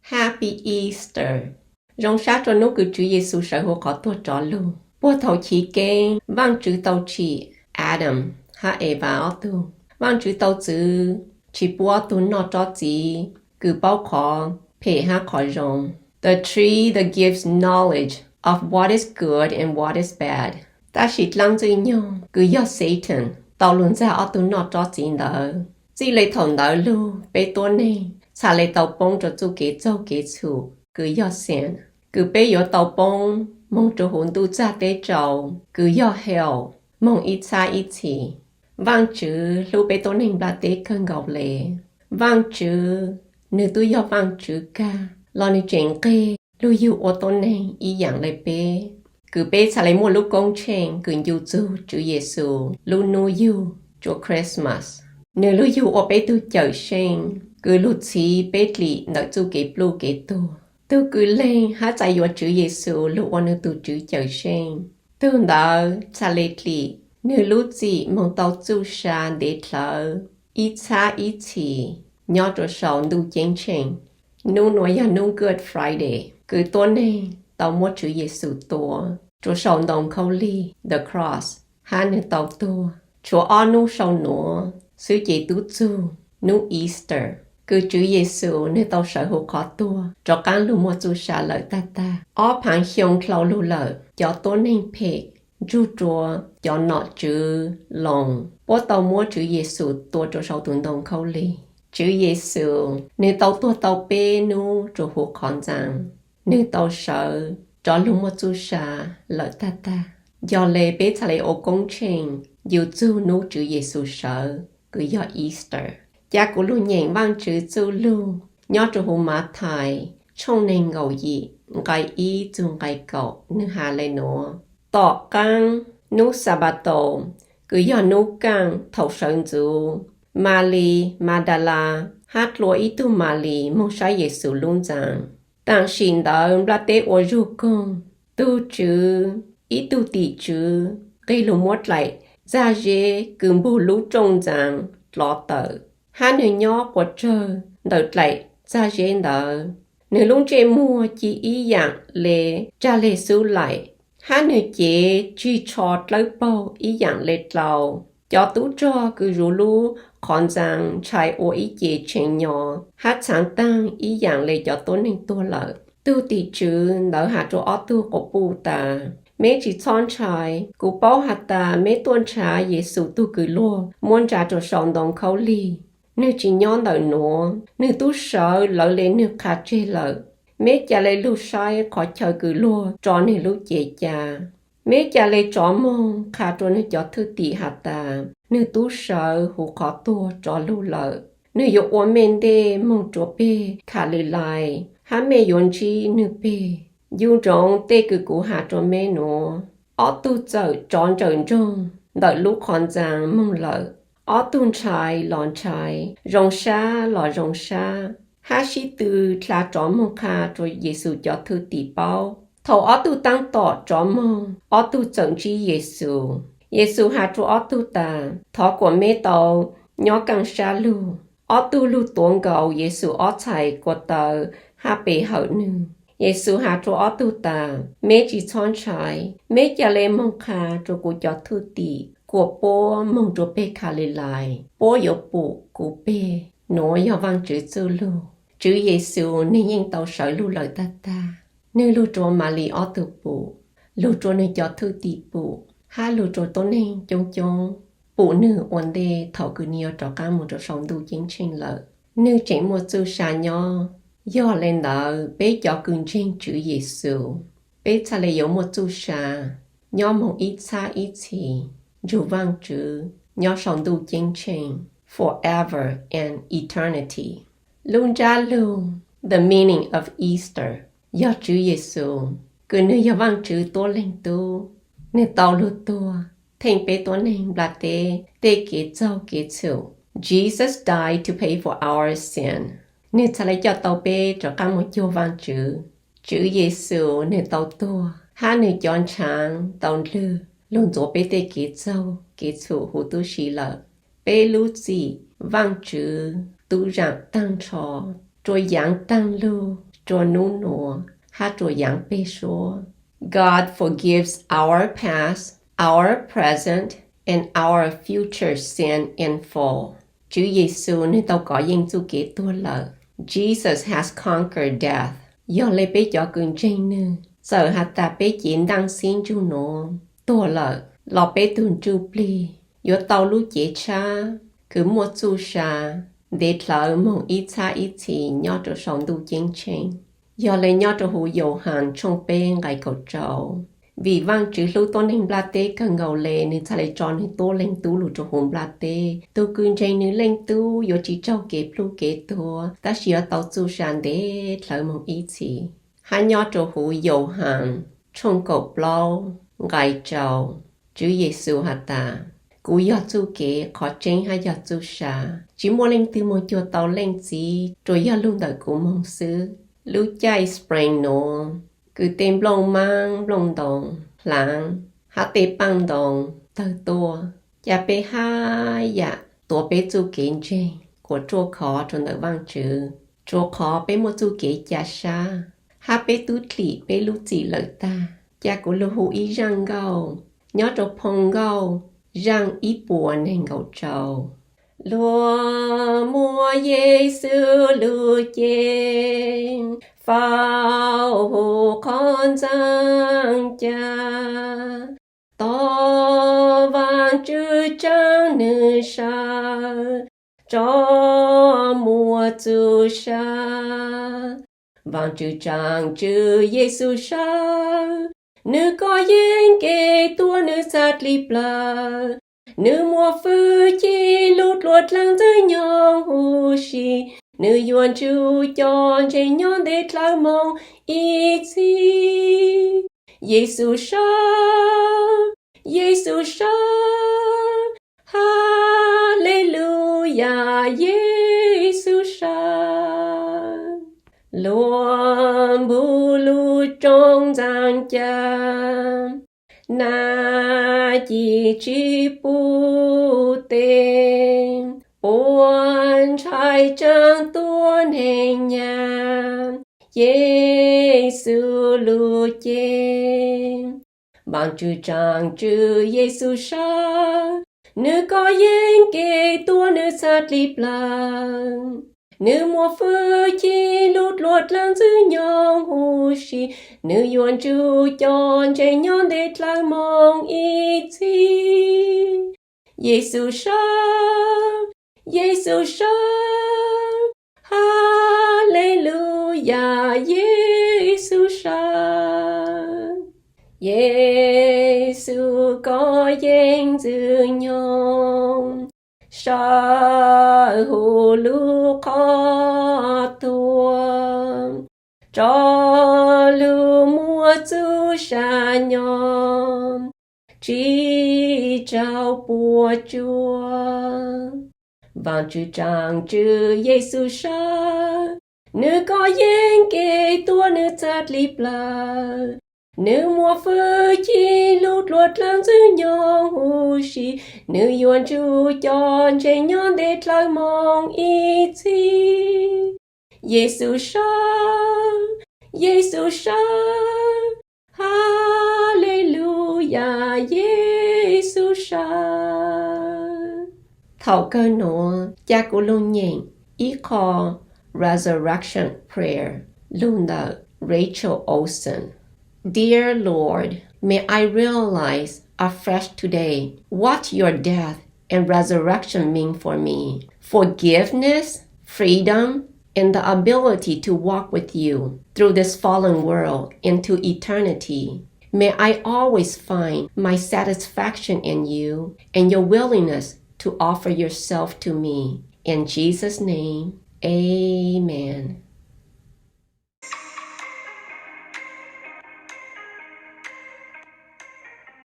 Happy Easter! Zoo sab rua nub kws Tswv Yexus sawv huv qhov tuag rov lug. Puag thaum chiv keeb Vaajtswv tau tsim Adam hab Eva ob tug. Vaajtswv tau txwv tsis pub ob tug noj tsob txiv kws paub qhov phem hab qhov zoo, the tree that gives knowledge of what is good and what is bad. Tab sis dlaab Ntxwg Nyoog kws yog Satan tau lug ntxag ob tug noj tsob txiv ntawd. Txij le thaum ntawd lug peb tuab neeg txhaj le tau poob rua txuj kev txaug kev txhum kws yog sin, kws peb yuav tau poob moog rua huv ntuj txag teb tsaus kws yog hell moog ib txhab ib txhis. Vaajtswv hlub peb tuab neeg nplaj teb kawg nkaus le. Vaajtswv, nwg tub yog Vaajtswv kag los nwg tseem nqeg lug yug ua tuab neeg ib yaam le peb, kws peb txhaj le muaj lub koob tsheej kws ncu txug Tswv Yexus lub nub yug, tsuas Christmas. Nwg lug yug ua peb tug Cawmseej kws lug txhiv peb dlim ntawm txuj kev pluj kev tuag. Tug kws leeg hab txais yuav Tswv Yexus lug ua nwg tug Tswv Cawmseej, tug ntawd txhaj le dlim nwg lub txim moog tau txuj sa ntev dlhawv ib txhab ib txhis nyob rua sau ntuj ceeb tsheej. Nub nuav yog nub Good Friday kws tuab neeg tau muab Tswv Yexus tua rua sau ntoo khaub lig, the cross, hab nwg tau tuag. Tshuav ob nub sau nuav xwb ces tub txug nub Easter kws Tswv Yexus nwg tau sawv huv qhov tuag rov qaab lug muaj txuj sa lawm tag tag. Ob phaav xyoo dlhau lug lawm, cov tuab neeg phem nrug rua cov nom tswv Loos puab tau muab Tswv Yexus tua rua sau tug ntoo khaub lig. Tswv Yexus nwg tau tuag tau peb nub rua huv qhov ntxaa, nwg tau sawv rov lug muaj txuj sa lawm tag tag. Yog le peb txhaj le ua koob tsheej yug txug nub Tswv Yexus sawv kws yog Easter. Ca kuv lug nyeem Vaajtswv txuj lug nyob rua huv Mathais tshooj neeg nkaum yim nqai ib txug nqai kaum, nwg has le nuav: Tom qaab nub Xanpataus kws yog nub kaaj thaum sawv ntxuv, Malis Madala hab dlua ib tug Malis moog saib Yexus lub ntxaa. Taam sim ntawd nplaj teb ua zug koog, tug tswv ib tug tim tswv nqeg lug muab dlaim txag zeb kws npug lub rooj ntxaa dlov tawm, hab nwg nyob quas tsawg ntawm dlaim txag zeb ntawd. Nwg lub ntsej muag ci ib yaam le tsag leg xub laim, hab nwg cev tsig tsho dlawb paug ib yaam le dlau. Cov tub rog kws zuv lub qhov ntxaa ntshai ua ib ce tshee nyo hab txhaav taag ib yaam le cov tuab neeg tuag lawm. Tug tim tswv ntawd has rua ob tug quas puj tas: Meb tsi txhob ntshai. Kuv paub has tas meb tuaj nrhav Yexus tug kws luag muab ntsa rua sau ntoo khaub lig. Nwg tsi nyob ntawm nuav, nwg tub sawv lawv le nwg qha tseg lawm. Meb ca le lug saib qhov chaw kws luag tso nwg lub cev ca. Meb ca le rov moog qha rua nwg cov thwj tim has tas nwg tub sawv huv qhov tuag rov lug lawm. Nwg yuav ua mej ntej moog rua peg Kalilais, hab mej yuav ntsib nwg peg. Ncu ntsoov tej kws kuv has rua meb nuav. Ob tug txawm rov nrawm nroog ntawm lub qhov ntxaa moog lawm. Ob tug ntshai los ntshai, zoo sab los zoo sab, hab sib tw dlha rov moog qha rua Yexus cov thwj tim paub. Thaum ob tug taab tom rov moog, ob tug txawm ntsib Yexus. Yexus has rua ob tug tas: Thov kuas meb tau nyob kaaj sab lug. Ob tug lug tuav nkaus Yexus ob txhais kuas taw hab pe hawm nwg. Yexus has rua ob tug tas: Meb tsi txhob ntshai. Meb ca le moog qha rua kuv cov thwj tim kuas puab moog rua peg Kalilais, puab yuav pum kuv peg. Nuav yog Vaajtswv txuj lug. Tswv Yexus nwg yeej tau sawv lug lawm tag tag. Nwg lug rua Malis ob tug pum, lug rua nwg cov thwj tim pum, hab lug rua tuab neeg coob coob pum nwg ua ntej thaum kws nwg yuav rov qaab moog rua sau ntuj ceeb tsheej lawm. Nwg tseem muaj txuj sa nyob. Yog le ntawd, peb cov kws ntseeg Tswv Yexus, peb txhaj le yuav muaj txuj sa nyob moog ib txhab ib txhis nrug Vaajtswv nyob sau ntuj ceeb tsheej, forever and eternity. Lub ntsab lug, the meaning of Easter, yog Tswv Yexus, kws nwg yog Vaajtswv tuab leeg tub, nwg tau lug tuag theej peb tuab neeg nplaj teb tej kev txaug kev txhum. Jesus died to pay for our sin. Nwg txhaj le coj tau peb rov qaab moog cuag Vaajtswv. Tswv Yexus nwg tau tuag hab nwg cov ntshaav tau ndlwg lug ntxuav peb tej kev txaug kev txhum huv tub si lawm. Peb lub txim Vaajtswv tub zaam taag nrho rua yaav taag lug rua nub nuav hab rua yaav peg suab. God forgives our past, our present, and our future sin in full. Tswv Yexus nwg tau kov yeej txuj kev tuag lawm. Jesus has conquered death. Yog le peb cov kws ntseeg nwg, txawm has tas peb cev ntaaj xib ntsug nuav tuag lawm los peb tug ntsuj plig yuav tau lub cev tshab kws muaj txuj sa ntev dlhawv moog ib txhab ib txhis nyob rua sau ntuj ceeb tsheej. Yog le nyob rua huv Yauhaas tshooj peb nqai kaum rau, vim Vaajtswv hlub tuab neeg nplaj teb kawg nkaus le nwg txhad le tso nwg tuab Leej Tub lug rua huv nplaj teb. Tug kws ntseeg nwg Leej Tub yuav tsi raug kev plub kev tuag, tab sis yuav tau txuj sa ntev dlhawv moog ib txhis. Hab nyob rua huv Yauhaas tshooj kaum plaub nqai rau, Tswv Yexus has tas, Kuv yog txuj kev, qhov tseeb hab yog txuj sa. Tsi muaj leej twg moog cuag tau Leej Txiv, tsuas yog lug ntawm kuv moog xwb. Lub caij spring nuav, kws tej nplooj maab nplooj ntoo hlaav hab tej paaj ntoo tawg tuaj, ca peb hab yam tuav peb txuj kev ntseeg kuas ruaj khov rua ntawm Vaajtswv, rua qhov peb muaj txuj kev ca sab hab peb tub dlim peb lub txim lawm tag. Ca kuv lug hu ib zaaj nkauj nyob rua phoo nkauj zaaj ib puas neeg nkaum rau. Luag muab Yexus lub cev faus hu qhov ntxaaj ca, tos Vaajtswv tsaab nwg sawv, tso muaj txuj sa. Vaajtswv tsaab Tswv Yexus sawv, nwg kov yeeb kev tuab nwg txhad dlim plawg, nwg muaj fwj chim lub dluag dlaag ntxwg nyoog huv si, nwg yuav ntsug cov ntseeg nyob ntev dlhawv moog ib txhis. Yexus sawv, Yexus sawv, Haleluyas, Yexus sawv. Luag npug lub rooj ntxaaj ca, nag ci tsi pub teg, puab ntshai tsaab tuab neeg nyam Yexus lub cev. Vaajtswv tsaab Tswv Yexus sawv, nwg kov yeeb kev tuab nwg txhad dlim plawg, nwg muaj fwj chim lub dluag dlaag ntxwg nyoog huv si, nwg yuav ntsug cov ntseeg nyob ntev dlhawv moog ib txhis. Yexus sawv, Yexus sawv, Haleluyas, Yexus sawv. Yexus kov yeeb ntxwg nyoog, sawv huv lub qhov tuag, tso lug muaj txuj sa nyob tsi raug puas tsuaj. Vaajtswv tsaab Tswv Yexus sawv, nwg kov yeeb kev tuab nwg txhad dlim plawg, nwg muaj fwj chim lub dluag dlaag ntxwg nyoog huv si, nwg yuav ntsug cov ntseeg nyob ntev dlhawv moog ib txhis. Yexus sawv, Yexus sawv, Haleluyas, Yexus sawv. Thaum kawg nuav ca kuv lug nyeem ib qho Resurrection Prayer lug ntawm Rachel Olson. Dear Lord, may I realize afresh today what your death and resurrection mean for me. Forgiveness, freedom, and the ability to walk with you through this fallen world into eternity. May I always find my satisfaction in you and your willingness to offer yourself to me. In Jesus' name, amen.